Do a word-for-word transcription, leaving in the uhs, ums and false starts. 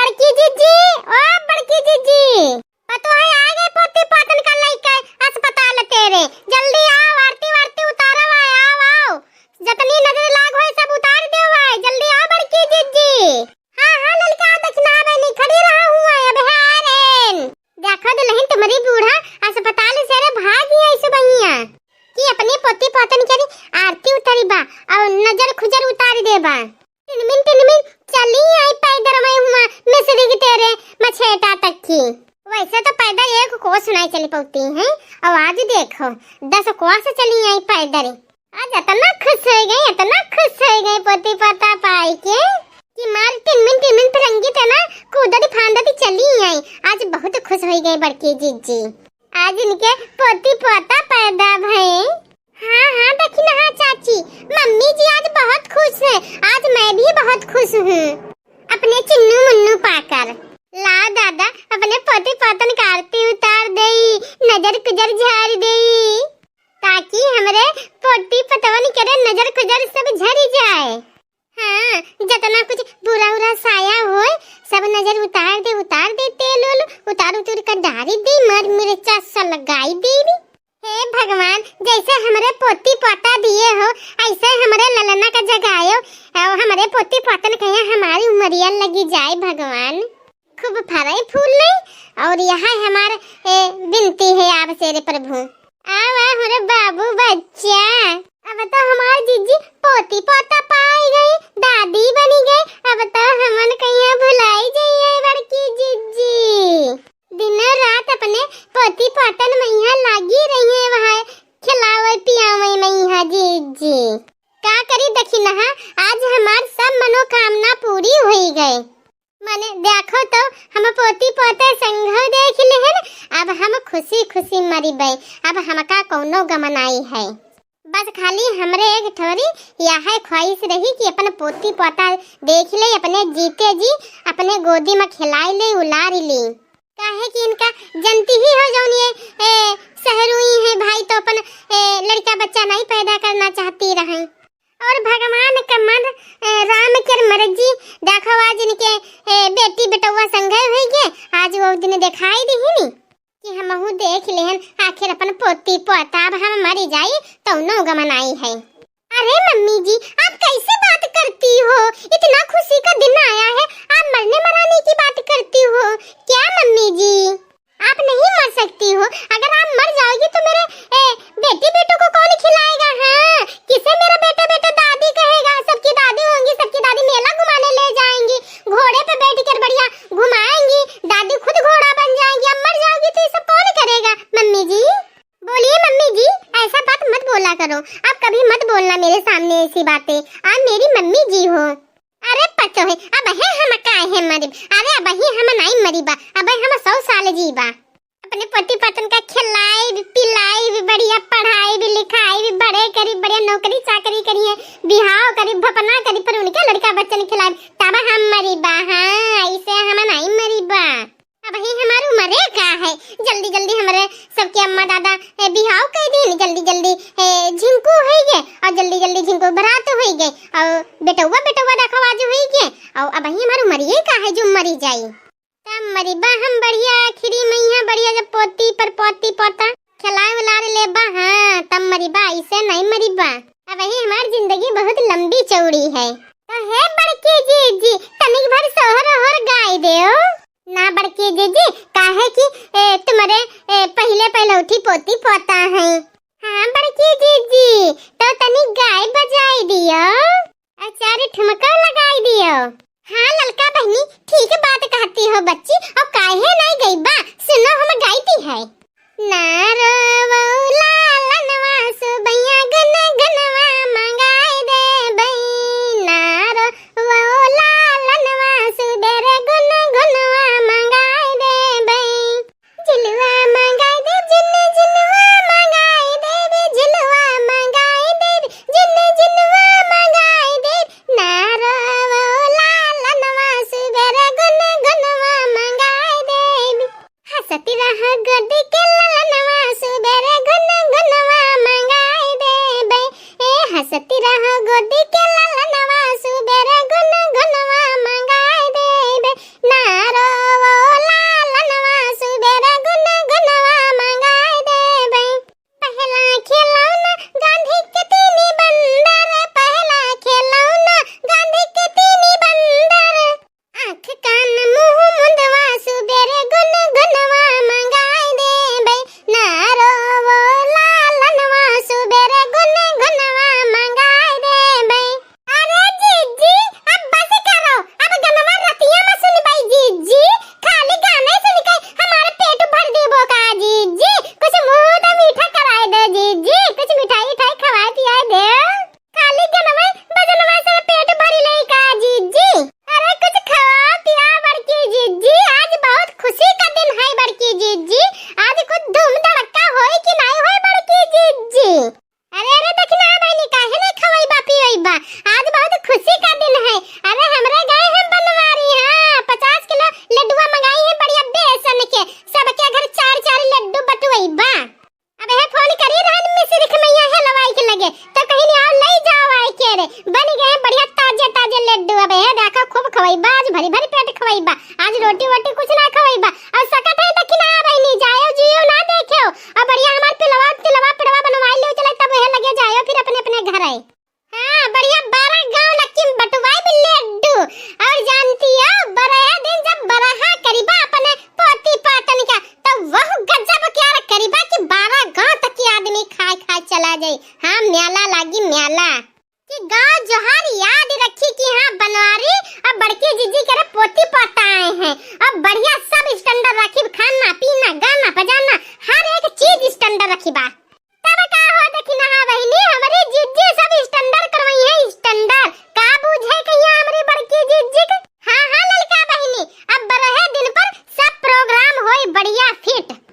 बड़की जिज्जी, ओ बड़की जिज्जी, पतोहे आ गए, पोती पोतन का लइके अस्पताल तेरे। जल्दी आओ, आरती वारती उतारो, आओ, आओ। जतनी नजर लाग होए, सब उतार देउ है। जल्दी आओ बड़की जिज्जी। हाँ, हाँ, ललका दखिना बहिनी, खड़ी रहा हुआ, अब है आ रहे। देखो दुलहिन, तुम्हरी बूढ़ा अस्पताल से रे भागी आई सुबहिया कि अपने पोती पोतन के आरती उतारी बा और नजर खुजर उतारी दे बा। टिनमिन टिनमिन चली आई पैदर में हुआ मिसरी की तेरे मछेटा तक की। वैसे तो पैदर एक कोस नहीं चली पौती हैं, और आज देखो दस कोस चली आई पैदर। आज इतना खुश होइ गई, इतना खुश होइ गई पोती पोता पाई के कि मार टिनमिन टिनमिन फिरंगी तना कूदत फांदत चली आई। आज बहुत खुश होइ गई बड़की जिज्जी। आज इनके पोती पोता पैदा भए। हाँ, हाँ, दखिनहा चाची, मम्मी जी आज बहुत खुश है। आज मैं भी बहुत खुश हूँ अपने चुन्नू मुन्नू पाकर। लाओ दादा, अपने पोती पोतन का आरती उतार देई, नजर कुजर झार देई, ताकि हमरे पोती पतवन करे नजर कुजर सब झरी जाए। हाँ, जतना कुछ बुरा उरा साया होए, सब नजर उतार दे, उतार दे, तेल ओल उतार उतार कर डारी दे, मर मिर्चा सा लगाई देबी। हे भगवान, जैसे हमरे पोती पोता दिए हो, ऐसे हमरे ललना का जगायो, और हमरे पोती पोतन कहे हमारी उमरिया लगी जाए भगवान। खूब फरे फूल ले, और यह हमार, ए, विनती है आपसे रे प्रभु। आवा हमरे बाबू बच्चा। अब तो हमार जिज्जी पोती पोता पाई गई, दादी बनी गई। अब तो हमन कहिया भुलाई जाइए बड़की जिज्जी। दिन रात अपने पोती पोतन मइहाँ लागी रही है, वहाँ खिलावे पियावे मइहाँ जिज्जी। का करी दखिनहा, आज हमार सब मनोकामना पूरी होई गए। माने देखो तो, हम पोती पोते संघो देख लेहन, अब हम खुशी खुशी मरिबे, अब हमका कौनो गम नाई है। बस खाली हमरे एक ठोरी यह ख्वाहिश रही कि अपन पोती पोता देख ले, अपने जीते जी अपने गोदी में खिलाई ले, उलार ली। काहे कि इनका जनती ही हो जौन ये, ए, सहरुई है भाई तो अपन, ए, लड़का बच्चा नहीं पैदा करना चाहती रहे। और भगवान का मन, ए, राम के मर्जी, देखो आज इनके, ए, बेटी बेटौआ संगे हुई गए, आज वो दिन दिखाई दिहिनी कि हमहू देख लेहन आखिर अपन पोती पोता। अब हम मरी जाई तौनो गम नाई है। अरे मम्मी जी, आप कैसे बात करती हो? इतना खुशी का दिन आया है, आप मरने मराने की बात करती हो क्या मम्मी जी? आप नहीं मर सकती हो। अगर आप मर जाओगी तो मेरे, ए, बेटी बेटों को कौन खिलाएगा? हाँ, किसे मेरा बेटा बेटा दादी कहेगा? सबकी दादी होंगी, सबकी दादी मेला घुमाने ले जाएंगी, घोड़े पे बैठ कर बढ़िया घुमाएंगी, दादी खुद घोड़ा बन जाएंगी। अब मर जाओगी तो ये सब कौन करेगा मम्मी जी? बोलिए मम्मी जी, ऐसा बात मत बोला करो, आप कभी मत बोलना मेरे सामने ऐसी बातें, आप मेरी मम्मी जी हो। अरे पतोहे, अब है हम काहे मरिब? अरे अब ही हम नाई मरिबा, अब हम सौ साल जीबा। अपने पति पतन का खिलाई भी, पिलाई भी, बढ़िया पढ़ाई भी, लिखाई भी, बड़े करी, बढ़िया नौकरी चाकरी करी है, बिहाव करी, भपना करी, पर उनके लड़का बच्चन खिलाई, तब हम मरिबा। हाँ, ऐसे हम नाई मरिबा। अब ही हमार उमरे का है, जल्दी जल्दी हमरे सबके अम्मा दादा, ए, बिहाव कइ दीन, जल्दी जल्दी, ए, झिंकू होई गए और जल्दी जल्दी झिंकू बरात होई गए और बेटौआ बेटौआ देखो आज होई गए। और अब ही हमार उमरिए का है जो मरी जाई। तब मरिबा हम बढ़िया आखिरी मइहाँ बढ़िया जब पोती पर पोती पोता खिलाए उलार लेबा, हाँ, तब मरिबा, ऐसे नहीं मरिबा। अब ही हमार जिंदगी बहुत लंबी चौड़ी है। तो हे बड़की जीजी, तनिक भर सोहर ओहर गाई देओ। ना बड़की जीजी, काहे कि, ए, तुम्हरे, ए, पहिले पहिले उठी पोती पोता है। हाँ बड़की जीजी, तो तनी गाय बजाई दियो। और चार ठुमका लगाई दियो। हाँ ललका बहिनी, ठीक बात कहती हो बच्ची, और काहे नहीं गई बा, सुनो हम गाई दी है। ना रोवो लालनवा सुबैया गुन गुनवा मंगाई देबै। ना रोवो लालनवा सुबेरे गुन गुनवा मंगाई देबै। झुलवा मंगाई देब, झुन झुनवा मंगाई देब, झुलवा मंगाई देब, झुन झुनवा मंगाई देब। ना रोवो लालनवा सुबेरे गुन गुनवा मंगाई देब। हंसत रहो गोदी के ललनवा सुबेरे गुन गुनवा मंगाई देबे। ए हंसत रहो गोदी के ललनवा सुबेरे गुन गुनवा मंगाई देबे। ना बा, आज भरी भरी पेट खवइबा, आज रोटी वोटी कुछ ना खवइबा। अउर सकत है दखिनहा बहिनी, जायो जियो ना देखेउ। अउर बढ़िया हमार पिलवा, तिलवा, पिड़वा बनवाइ लेउ चले, तब वह लगे जायो फिर अपने अपने घर आए। हाँ, बढ़िया बारह गांव लक्की बटुआई भी लड्डू। अउर जानती हो, बरहे दिन जब बरहा करिबा अपने पोती पातन का, तो वह गजब क्यार करिबा कि बारह गांव तक के आदमी खाए खाए चला जाई। हाँ, म्याला लागी म्याला। कि गांव जोहार याद रखी कि हाँ बनवारी अब बड़की जीजी करे पोती पोता आए हैं। अब बढ़िया सब standard रखी, खाना पीना गाना बजाना हर एक चीज standard रखी बा। तब का हो दखिनहा बहिनी, हमरी जीजी सब standard करवइहैं standard। का बूझे कहिया हमरी बड़की जीजी के? हाँ हाँ ललका बहिनी, अब बरहे दिन पर सब program होई बढ़िया fit।